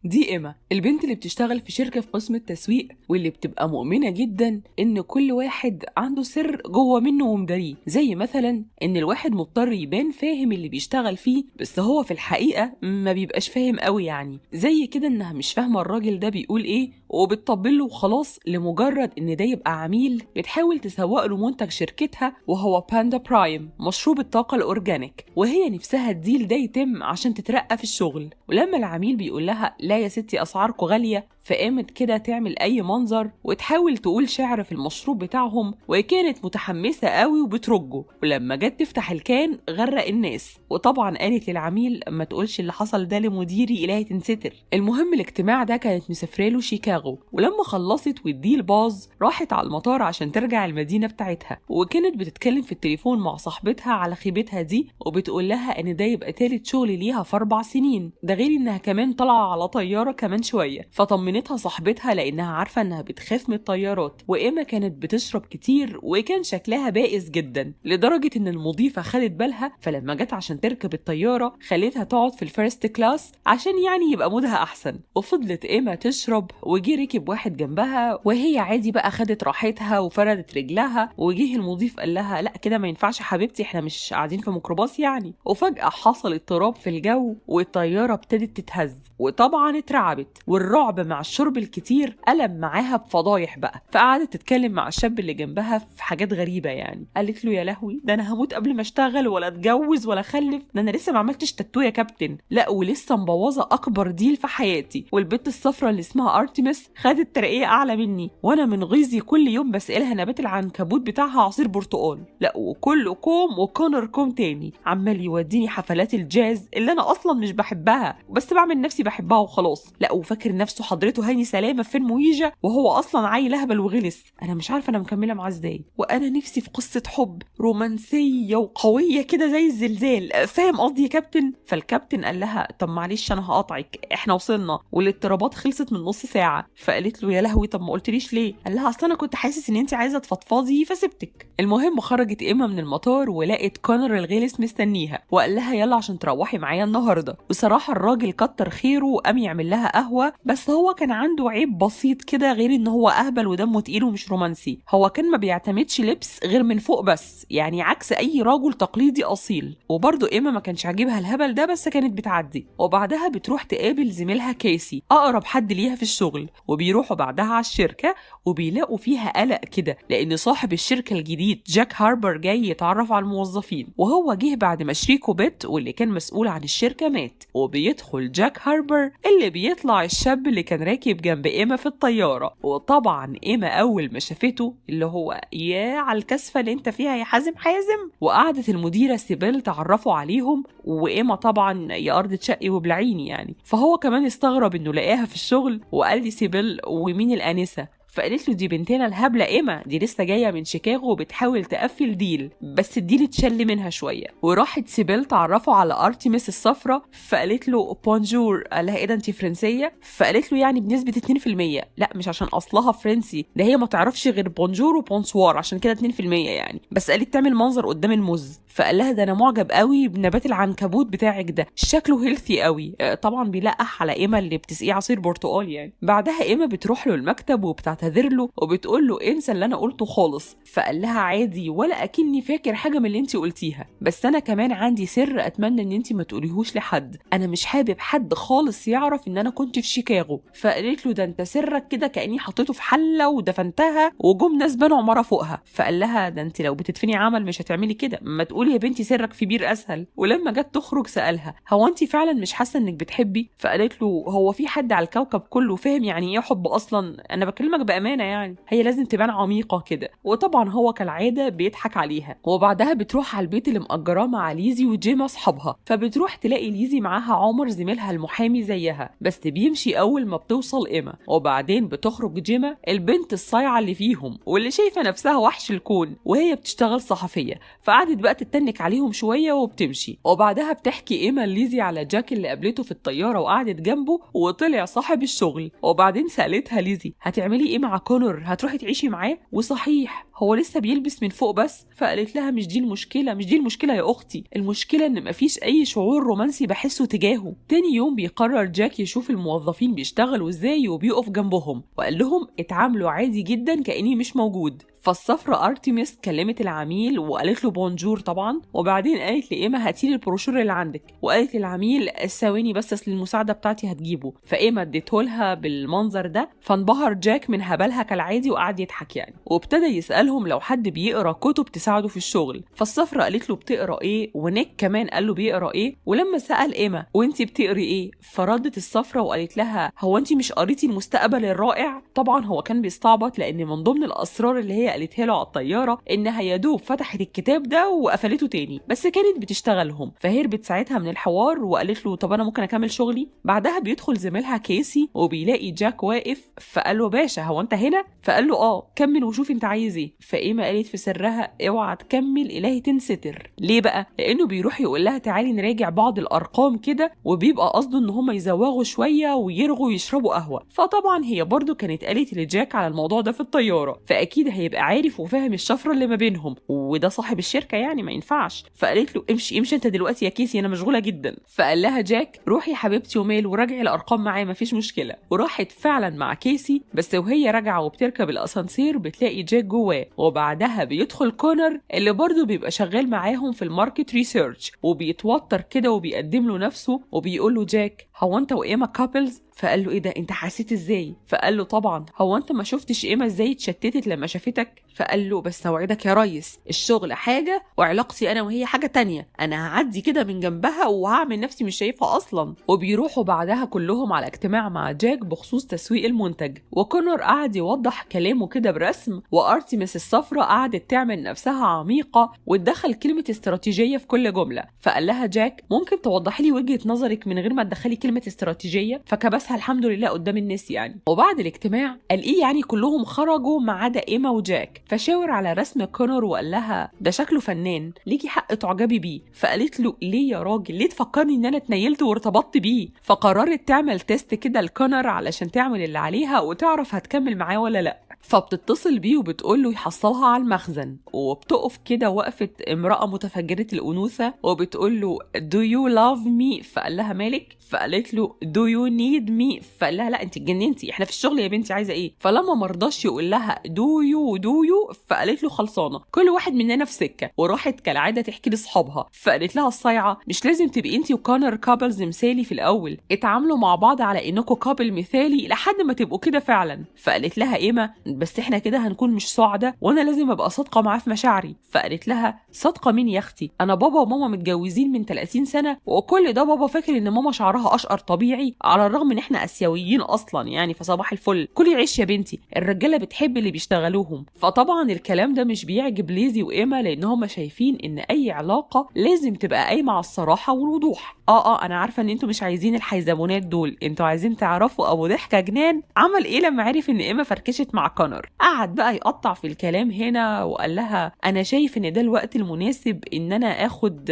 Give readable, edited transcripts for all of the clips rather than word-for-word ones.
دي إيما البنت اللي بتشتغل في شركة في قسم التسويق، واللي بتبقى مؤمنة جدا إن كل واحد عنده سر جوه منه ومداريه، زي مثلا إن الواحد مضطر يبان فاهم اللي بيشتغل فيه بس هو في الحقيقة ما بيبقاش فاهم قوي، يعني زي كده إنها مش فاهمة الراجل ده بيقول إيه وبتطبله وخلاص لمجرد إن ده يبقى عميل بتحاول تسوق له منتج شركتها وهو باندا برايم مشروب الطاقة ال organic، وهي نفسها ال deal ده يتم عشان تترقى في الشغل. ولما العميل بيقول لها لا يا ستي أسعاركم غالية، فقامت كده تعمل أي منظر وتحاول تقول شعر في المشروب بتاعهم، وكانت متحمسة قوي وبترجه. ولما جت تفتح ال can غرق الناس، وطبعا قالت للعميل ما تقولش اللي حصل ده لمديري إلهي تنستر. المهم الاجتماع ده كانت مسافرة له شيكاغو، ولما خلصت وال deal باظ راحت على المطار عشان ترجع المدينة بتاعتها، وكانت بتتكلم في التليفون مع صاحبتها على خيبتها دي وبتقول لها ان ده يبقى تالت شغل ليها في 4 سنين، ده غير انها كمان طالعة على طيارة كمان شوية. فطمنتها صاحبتها لانها عارفه انها بتخاف من الطيارات، وإيما كانت بتشرب كتير وكان شكلها بائس جدا لدرجة ان المضيفة خدت بالها، فلما جت عشان تركب الطيارة خلتها تقعد في ال first class عشان يعني يبقى مودها احسن. وفضلت إيما تشرب وجي ركب واحد جنبها وهي عادي بقى خدت راحتها وفردت رجلها، وجه المضيف قال لها لا كده ما ينفعش حبيبتي احنا مش قاعدين في ميكروباص يعني. وفجاة حصل اضطراب في الجو والطياره ابتدت تتهز، وطبعا اترعبت، والرعب مع الشرب الكتير قلب معاها بفضايح بقى. فقعدت تتكلم مع الشاب اللي جنبها في حاجات غريبة، يعني قالت له يا لهوي ده انا هموت قبل ما اشتغل ولا اتجوز ولا اخلف، ده انا لسه ما عملتش تاتو يا كابتن، لا ولسه مبوظه اكبر deal في حياتي، والبت الصفرة اللي اسمها ارتمس خدت ترقيه اعلى مني، وانا من غيظي كل يوم بسالها نبات العنكبوت بتاعها عصير برتقال، لا وكله كوم وكونر كوم تاني، عمال يوديني حفلات الجاز اللي انا اصلا مش بحبها بس بعمل نفسي بحبها وخلاص، لا وفاكر نفسه حضرته هاني سلامه في فيلم ويجا وهو اصلا عيل اهبل وغلس، انا مش عارفه انا مكملة معاه ازاي، وانا نفسي في قصة حب رومانسية وقويه كده زي الزلزال، فاهم قصدي يا كابتن؟ فالكابتن قال لها طب معلش انا هقاطعك احنا وصلنا والاضطرابات خلصت من نص ساعة. فقالت له يا لهوي طب ما قلتليش ليه؟ قال لها اصل انا كنت حاسس ان انت عايزه تفضفضي فسبتك. المهم خرجت ايما من المطار ولقت كونر الغلس مستنيها وقال لها يلا عشان تروحي معايا النهارده. بصراحة الراجل كتر خيره وقام يعمل لها قهوة، بس هو كان عنده عيب بسيط كده غير ان هو اهبل ودمه تقيل ومش رومانسي، هو كان ما بيعتمدش لبس غير من فوق بس، يعني عكس اي رجل تقليدي اصيل. وبرده ايما ما كانش عاجبها الهبل ده بس كانت بتعدي. وبعدها بتروح تقابل زميلها كيسي اقرب حد ليها في الشغل، وبيروحوا بعدها على الشركة وبيلاقوا فيها قلق كده لان صاحب الشركة الجديد جاك هاربر جاي يتعرف على الموظفين، وهو جه بعد ما شريكه بيت واللي كان مسؤول عن الشركة مات. وبيدخل جاك هاربر اللي بيطلع الشاب اللي كان راكب جنب ايما في الطيارة، وطبعا ايما اول ما شافته اللي هو يا على الكسفه اللي انت فيها يا حازم حازم. وقعدت المديرة سيبيل تعرفوا عليهم، وايما طبعا يا ارض تشقي وبلعيني يعني، فهو كمان استغرب انه لقاها في الشغل وقال لي سيبيل ومين الانسة؟ فقالت له دي بنتنا الهبلة ايما، دي لسه جاية من شيكاغو وبتحاول تقفل deal، بس ال deal اتشل منها شوية. وراحت سيبيل تعرفوا على ارتمس الصفرة، فقالت له bonjour، قال لها ايه ده انت فرنسية؟ فقالت له يعني بنسبة 2%، لا مش عشان اصلها فرنسي، ده هي ما تعرفش غير bonjour و bonsoir عشان كده 2% يعني، بس قالت تعمل منظر قدام المز. فقال لها ده انا معجب قوي بنبات العنكبوت بتاعك ده، شكله healthy قوي، طبعا بيلقح على ايما اللي بتسقيه عصير برتقال يعني. بعدها ايما بتروح له المكتب وبتعتذر له وبتقول له انسى اللي انا قلته خالص، فقال لها عادي ولا اكني فاكر حاجة من اللي انت قلتيها، بس انا كمان عندي سر اتمنى ان انت ما تقوليهوش لحد، انا مش حابب حد خالص يعرف ان انا كنت في شيكاغو. فقالت له ده انت سرك كده كاني حطيته في حله ودفنتها وجم ناس بنوا عمارة فوقها. فقال لها ده انت لو بتدفني عمل مش هتعملي كده، ما تقولي يا بنتي سرك في بير اسهل. ولما جت تخرج سالها هو انت فعلا مش حاسه انك بتحبي؟ فقالت له هو في حد على الكوكب كله فاهم يعني ايه حب اصلا؟ انا بكلمك بامانه يعني، هي لازم تبان عميقة كده. وطبعا هو كالعادة بيضحك عليها. وبعدها بتروح على البيت اللي مأجراه مع ليزي وجيما اصحابها، فبتروح تلاقي ليزي معاها عمر زميلها المحامي زيها، بس بيمشي اول ما بتوصل ايما. وبعدين بتخرج جيما البنت الصايعه اللي فيهم واللي شايفه نفسها وحش الكون وهي بتشتغل صحفية، فقعدت بقى تتنك عليهم شوية وبتمشي. وبعدها بتحكي ايما ليزي على جاك اللي قابلته في الطيارة وقعدت جنبه وطلع صاحب الشغل. وبعدين سالتها ليزي هتعملي ايه مع كونر؟ هتروحي تعيشي معاه؟ وصحيح هو لسه بيلبس من فوق بس؟ فقالت لها مش دي المشكلة، مش دي المشكلة يا اختي، المشكلة ان مفيش اي شعور رومانسي بحسه تجاهه. تاني يوم بيقرر جاك يشوف الموظفين بيشتغلوا ازاي وبيقف جنبهم وقال لهم اتعاملوا عادي جدا كاني مش موجود. فالصفرة ارتيميس كلمت العميل وقالت له bonjour طبعا، وبعدين قالت لايما هاتي لي البروشور اللي عندك، وقالت للعميل ثواني بس اصل المساعدة بتاعتي هتجيبه، فايما اديته لها بالمنظر ده. فانبهر جاك من هبلها كالعادي وقعد يضحك يعني، وابتدى يسالهم لو حد بيقرا كتب تساعده في الشغل. فالصفرة قالت له بتقرا ايه، ونيك كمان قال له بيقرا ايه، ولما سال ايما وانتي بتقري ايه، فردت الصفرة وقالت لها هو انتي مش قريتي المستقبل الرائع؟ طبعا هو كان بيستعبط لان من ضمن الاسرار اللي هي قالتها له على الطيارة انها يا دوب فتحت الكتاب ده وقفلته تاني، بس كانت بتشتغلهم. فهربت ساعتها من الحوار وقالت له طب انا ممكن اكمل شغلي. بعدها بيدخل زميلها كيسي وبيلاقي جاك واقف، فقال له باشا هو انت هنا؟ فقال له اه كمل وشوف انت عايز ايه. فايما قالت في سرها اوعى تكمل الهي تنستر. ليه بقى؟ لانه بيروح يقول لها تعالي نراجع بعض الارقام كده، وبيبقى قصده ان هم يزوغوا شوية ويرغوا يشربوا قهوة. فطبعا هي برضو كانت قالت لجاك على الموضوع ده في الطيارة، فاكيد هيبقى عارف وفاهم الشفرة اللي ما بينهم، وده صاحب الشركة يعني ما ينفعش. فقالت له امشي امشي انت دلوقتي يا كيسي انا مشغولة جدا. فقال لها جاك روحي يا حبيبتي ومال وراجعي الارقام معايا مفيش مشكلة. وراحت فعلا مع كيسي، بس وهي راجعه وبتركب الاسانسير بتلاقي جاك جواه. وبعدها بيدخل كونر اللي برضه بيبقى شغال معاهم في ال market research، وبيتوتر كده وبيقدم له نفسه وبيقول له جاك هو انت وايما couples؟ فقال له ايه ده انت حسيت ازاي؟ فقال له طبعا هو انت ما شفتش ايما ازاي اتشتتت لما شافتك؟ فقال له بس اوعدك يا ريس الشغل حاجة وعلاقتي انا وهي حاجة تانية، انا هعدي كده من جنبها وهعمل نفسي مش شايفها اصلا. وبيروحوا بعدها كلهم على اجتماع مع جاك بخصوص تسويق المنتج، وكونر قعد يوضح كلامه كده برسم، وارتيميس الصفرة قعدت تعمل نفسها عميقة وتدخل كلمة استراتيجية في كل جملة. فقال لها جاك ممكن توضحي لي وجهه نظرك من غير ما تدخلي كلمة استراتيجية؟ فكبسها الحمد لله قدام الناس يعني. وبعد الاجتماع قال ايه يعني كلهم خرجوا ما عدا ايما وجاك، فشاور على رسم كونر وقال لها ده شكله فنان ليكي حق تعجبي بيه. فقالت له ليه يا راجل ليه تفكرني ان انا اتنيلت وارتبطت بيه؟ فقررت تعمل test كده لكونر علشان تعمل اللي عليها وتعرف هتكمل معاه ولا لا. فبتتصل بيه وبتقول له يحصلها على المخزن، وبتقف كده وقفه امراة متفجره الانوثة وبتقول له do you love me؟ فقال لها مالك؟ فقالت له do you need me؟ فقال لها لا انت اتجننتي احنا في الشغل يا بنتي عايزه ايه؟ فلما مرضاش يقول لها do you do you فقالت له خلصانه كل واحد مننا في سكة. وراحت كالعادة تحكي لاصحابها، فقالت لها الصايعه مش لازم تبقي انت وكونر couples مثالي في الاول، اتعاملوا مع بعض على انكم couple مثالي لحد ما تبقوا كده فعلا. فقالت لها ايما بس احنا كده هنكون مش سعدة وانا لازم ابقى صادقة معاه في مشاعري. فقالت لها صادقة مين يا اختي؟ انا بابا وماما متجوزين من 30 سنة وكل ده بابا فاكر ان ماما شعرها اشقر طبيعي على الرغم ان احنا اسيويين اصلا يعني، فصباح الفل كلي عيش يا بنتي الرجالة بتحب اللي بيشتغلوهم. فطبعا الكلام ده مش بيعجب ليزي وايما لان هم شايفين ان اي علاقة لازم تبقى قايمة على الصراحة والوضوح. انا عارفه ان انتوا مش عايزين الحيزبونات دول، انتوا عايزين تعرفوا ابو ضحكه جنان عمل ايه لما عرف ان ايما فركشت مع كونر. قعد بقى يقطع في الكلام هنا وقال لها انا شايف ان ده الوقت المناسب ان انا اخد.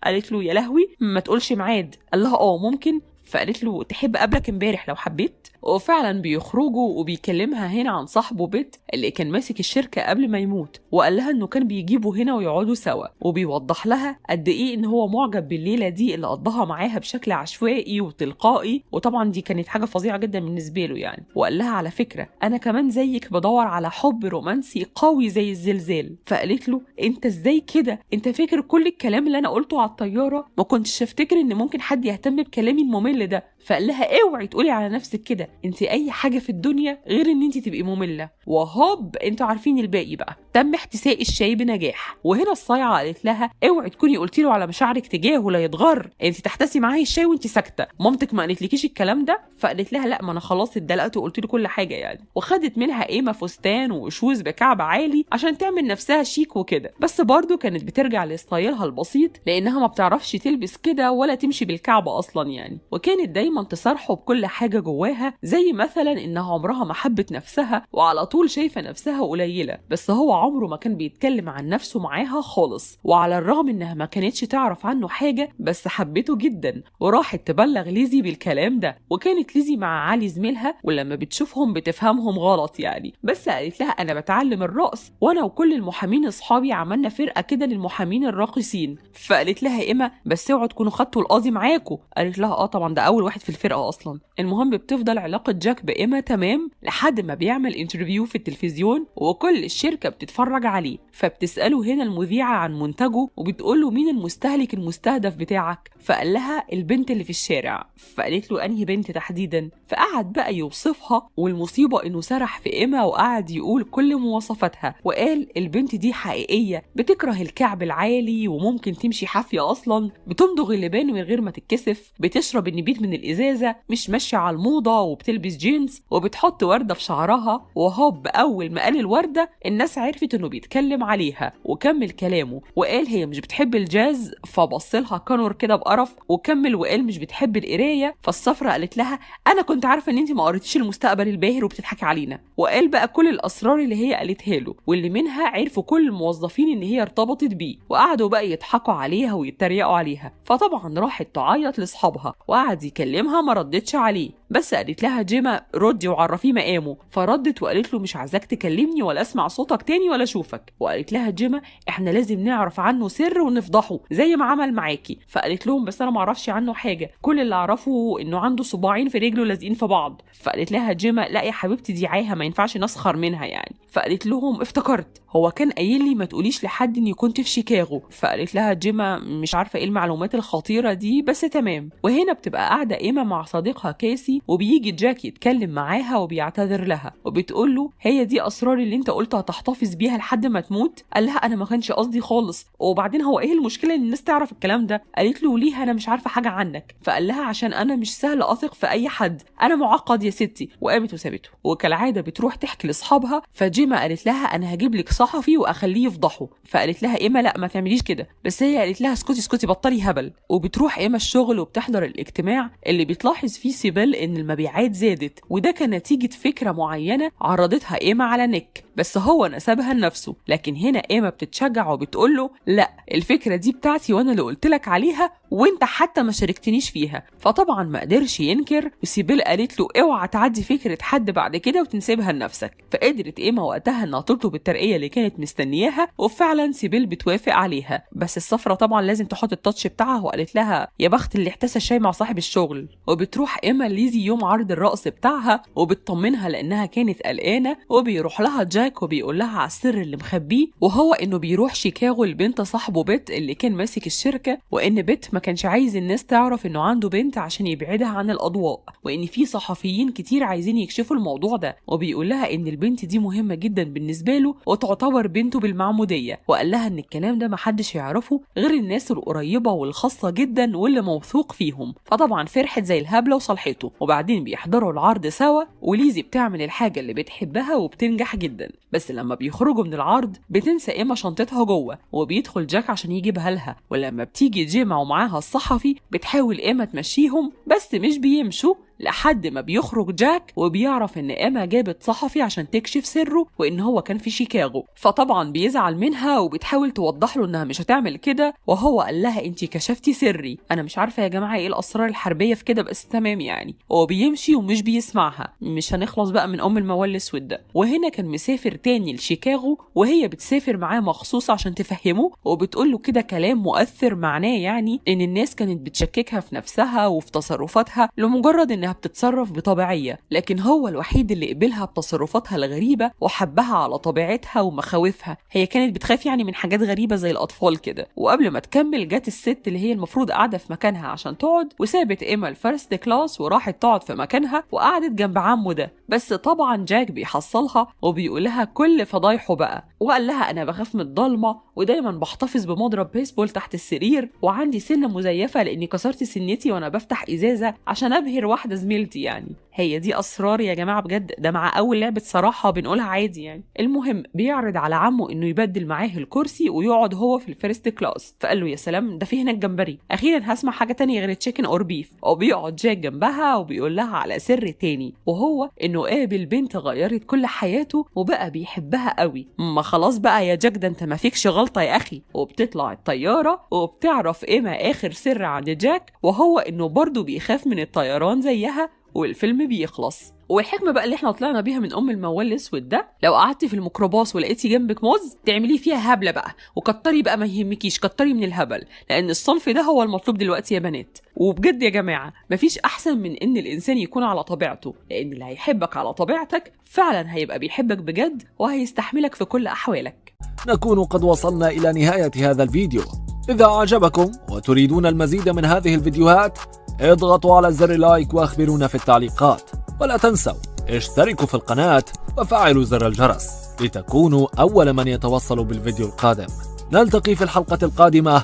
قالت له يا لهوي ما تقولش ميعاد. قال لها اه ممكن. فقالت له تحب قبلك امبارح لو حبيت. وفعلا بيخرجوا وبيكلمها هنا عن صاحبه بيت اللي كان ماسك الشركة قبل ما يموت، وقال لها انه كان بيجيبه هنا ويقعدوا سوا، وبيوضح لها قد ايه ان هو معجب بالليله دي اللي قضاها معاها بشكل عشوائي وتلقائي، وطبعا دي كانت حاجة فظيعة جدا بالنسبة له يعني. وقال لها على فكرة انا كمان زيك بدور على حب رومانسي قوي زي الزلزال. فقالت له انت ازاي كده؟ انت فاكر كل الكلام اللي انا قلته على الطيارة؟ ما كنتش افتكر ان ممكن حد يهتم بكلامي الممل ده. فقال لها اوعي تقولي على نفسك كده، انت اي حاجة في الدنيا غير ان انت تبقي مملة. وهوب انتوا عارفين الباقي بقى. تم احتساء الشاي بنجاح. وهنا الصايعه قالت لها اوعي تكوني قلتي له على مشاعرك تجاهه لا يتغر، انت تحتسي معاه الشاي وانت ساكته، مامتك ما قالتلكيش الكلام ده؟ فقالت لها لا ما انا خلاص اتدلقت وقلت له كل حاجة يعني. وخدت منها ايما فستان و shoes بكعب عالي عشان تعمل نفسها شيك وكده، بس برضو كانت بترجع ل style ها البسيط لانها ما بتعرفش تلبس كده ولا تمشي بالكعب اصلا يعني. وكانت دايما ودايما تصارحه بكل حاجة جواها، زي مثلا انها عمرها ما حبت نفسها وعلى طول شايفه نفسها قليله، بس هو عمره ما كان بيتكلم عن نفسه معاها خالص. وعلى الرغم انها ما كانتش تعرف عنه حاجة بس حبته جدا، وراحت تبلغ ليزي بالكلام ده. وكانت ليزي مع علي زميلها، ولما بتشوفهم بتفهمهم غلط يعني، بس قالت لها انا بتعلم الرقص وانا وكل المحامين اصحابي عملنا فرقه كده للمحامين الراقصين. فقالت لها ايما بس اوعوا تكونوا خدتوا القاضي معاكم. قالت لها اه طبعا ده اول واحد في الفرقة اصلا. المهم بتفضل علاقة جاك بايما تمام لحد ما بيعمل interview في التلفزيون وكل الشركة بتتفرج عليه. فبتساله هنا المذيعه عن منتجه وبتقول له مين المستهلك المستهدف بتاعك؟ فقال لها البنت اللي في الشارع. فقالت له انهي بنت تحديدا؟ فقعد بقى يوصفها، والمصيبة انه سرح في ايما وقعد يقول كل مواصفاتها، وقال البنت دي حقيقية، بتكره الكعب العالي وممكن تمشي حافية اصلا، بتمضغ اللبان من غير ما تتكسف، بتشرب النبيت من الازازه، مش ماشية على الموضة، وبتلبس جينز، وبتحط ورده في شعرها. وهوب اول ما قال الورده الناس عرفت انه بيتكلم عليها، وكمل كلامه وقال هي مش بتحب الجاز، فبصلها كانور كده بقرف، وكمل وقال مش بتحب القراية، فالصفرة قالت لها انا كنت عارفه ان انت ما قريتيش المستقبل الباهر وبتضحكي علينا. وقال بقى كل الاسرار اللي هي قالتها له، واللي منها عرفوا كل الموظفين ان هي ارتبطت بيه، وقعدوا بقى يضحكوا عليها ويتريقوا عليها. فطبعا راحت تعيط لاصحابها، وقعد يكلمها ما ردتش عليه، بس قالت لها جيما ردي وعرفيه مقامه. فردت وقالت له مش عايزاك تكلمني ولا اسمع صوتك تاني ولا اشوفك. وقالت لها جيما احنا لازم نعرف عنه سر ونفضحه زي ما عمل معاكي. فقالت لهم بس انا ما اعرفش عنه حاجة، كل اللي اعرفه انه عنده صباعين في رجله لازقين في بعض. فقالت لها جيما لا يا حبيبتي دي عاهة ما ينفعش نسخر منها يعني. فقالت لهم افتكرت هو كان قايل لي ما تقوليش لحد اني كنت في شيكاغو. فقالت لها جيما مش عارفه ايه المعلومات الخطيرة دي بس تمام. وهنا بتبقى قاعدة ايما مع صديقها كاسي، وبيجي جاك يتكلم معاها وبيعتذر لها، وبتقول له هي دي اسراري اللي انت قلت هتحتفظ بيها لحد ما تموت؟ قال لها انا ما كانش قصدي خالص، وبعدين هو ايه المشكلة ان الناس تعرف الكلام ده؟ قالت له ليه انا مش عارفه حاجة عنك؟ فقال لها عشان انا مش سهل اثق في اي حد، انا معقد يا ستي. وقامت وسابته. وكالعادة بتروح تحكي لاصحابها، فجيما قالت لها انا هجيب لك صحفي واخليه يفضحه. فقالت لها ايما لا ما تعمليش كده، بس هي قالت لها اسكتي اسكتي بطلي هبل. وبتروح ايما الشغل وبتحضر الاجتماع اللي بتلاحظ فيه سيبل ان المبيعات زادت، وده كان نتيجة فكرة معينة عرضتها ايما على نيك، بس هو نسبها لنفسه. لكن هنا ايما بتتشجع وبتقول له لا الفكرة دي بتاعتي وانا اللي قلت لك عليها وانت حتى ما شاركتنيش فيها. فطبعا ما قدرش ينكر، وسيبيل قالت له اوعى تعدي فكرة حد بعد كده وتنسبها لنفسك. فقدرت ايما وقتها انها تطلب الترقية اللي كانت مستنياها، وفعلا سيبيل بتوافق عليها، بس الصفرة طبعا لازم تحط ال touch بتاعها، وقالت لها يا بخت اللي احتسى الشاي مع صاحب الشغل. وبتروح ايما ليزي يوم عرض الرقص بتاعها وبتطمنها لانها كانت قلقانة، وبيروح لها جاك وبيقول لها على السر اللي مخبيه، وهو انه بيروح شيكاغو لبنت صاحبه بيت اللي كان ماسك الشركة، وان بيت ما كانش عايز الناس تعرف انه عنده بنت عشان يبعدها عن الاضواء، وان في صحفيين كتير عايزين يكشفوا الموضوع ده. وبيقول لها ان البنت دي مهمة جدا بالنسبة له وتعتبر بنته بالمعموديه، وقال لها ان الكلام ده محدش يعرفه غير الناس القريبة والخاصة جدا واللي موثوق فيهم. فطبعا فرحت زي الهبلة وصالحته. وبعدين بيحضروا العرض سوا، وليزي بتعمل الحاجة اللي بتحبها وبتنجح جدا، بس لما بيخرجوا من العرض بتنسى ايما شنطتها جوه، وبيدخل جاك عشان يجيبها لها. ولما بتيجي جيما ومعاها الصحفي بتحاول ايما تمشيهم بس مش بيمشوا، لحد ما بيخرج جاك وبيعرف ان ايما جابت صحفي عشان تكشف سره وان هو كان في شيكاغو. فطبعا بيزعل منها وبتحاول توضح له انها مش هتعمل كده، وهو قال لها انت كشفتي سري. انا مش عارفه يا جماعة ايه الاسرار الحربية في كده بس تمام يعني. وبيمشي ومش بيسمعها. مش هنخلص بقى من ام الموال الاسود ده. وهنا كان مسافر تاني لشيكاغو، وهي بتسافر معاه مخصوص عشان تفهمه، وبتقول له كده كلام مؤثر معناه يعني ان الناس كانت بتشككها في نفسها وفي تصرفاتها لمجرد ان بتتصرف بطبيعيه، لكن هو الوحيد اللي قبلها بتصرفاتها الغريبة وحبها على طبيعتها ومخاوفها. هي كانت بتخاف يعني من حاجات غريبة زي الاطفال كده. وقبل ما تكمل جت الست اللي هي المفروض قاعدة في مكانها عشان تقعد، وسابت ايما ال first class وراحت تقعد في مكانها وقعدت جنب عمه ده. بس طبعا جاك بيحصلها وبيقول لها كل فضايحه بقى، وقال لها انا بخاف من الضلمة ودايما بحتفظ بمضرب بيسبول تحت السرير، وعندي سنة مزيفة لاني كسرت سنتي وانا بفتح ازازة عشان ابهر واحدة زميلتي يعني. هي دي اسرار يا جماعة بجد، ده مع اول لعبه صراحة بنقولها عادي يعني. المهم بيعرض على عمه انه يبدل معاه الكرسي ويقعد هو في ال first class، فقال له يا سلام ده في هناك جمبري، اخيرا هسمع حاجة تانية غير chicken or beef. وبيقعد جاك جنبها وبيقول لها على سر تاني، وهو انه قابل بنت غيرت كل حياته وبقى بيحبها قوي. ما خلاص بقى يا جاك ده انت ما فيكش غلطه يا اخي. وبتطلع الطيارة وبتعرف ايما اخر سر عند جاك، وهو انه برضه بيخاف من الطيران زيها، والفيلم بيخلص. والحكمة بقى اللي احنا طلعنا بيها من ام الموال الاسود ده، لو قعدتي في الميكروباص ولقيتي جنبك موز تعمليه فيها هبلة بقى، وكتري بقى ما يهمكيش، كتري من الهبل، لان الصنف ده هو المطلوب دلوقتي يا بنات. وبجد يا جماعة مفيش احسن من ان الانسان يكون على طبيعته، لان اللي هيحبك على طبيعتك فعلا هيبقى بيحبك بجد وهيستحملك في كل احوالك. نكون قد وصلنا الى نهاية هذا الفيديو. اذا اعجبكم وتريدون المزيد من هذه الفيديوهات اضغطوا على زر like واخبرونا في التعليقات، ولا تنسوا اشتركوا في القناة وفعلوا زر الجرس لتكونوا أول من يتوصل بالفيديو القادم. نلتقي في الحلقة القادمة،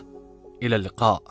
إلى اللقاء.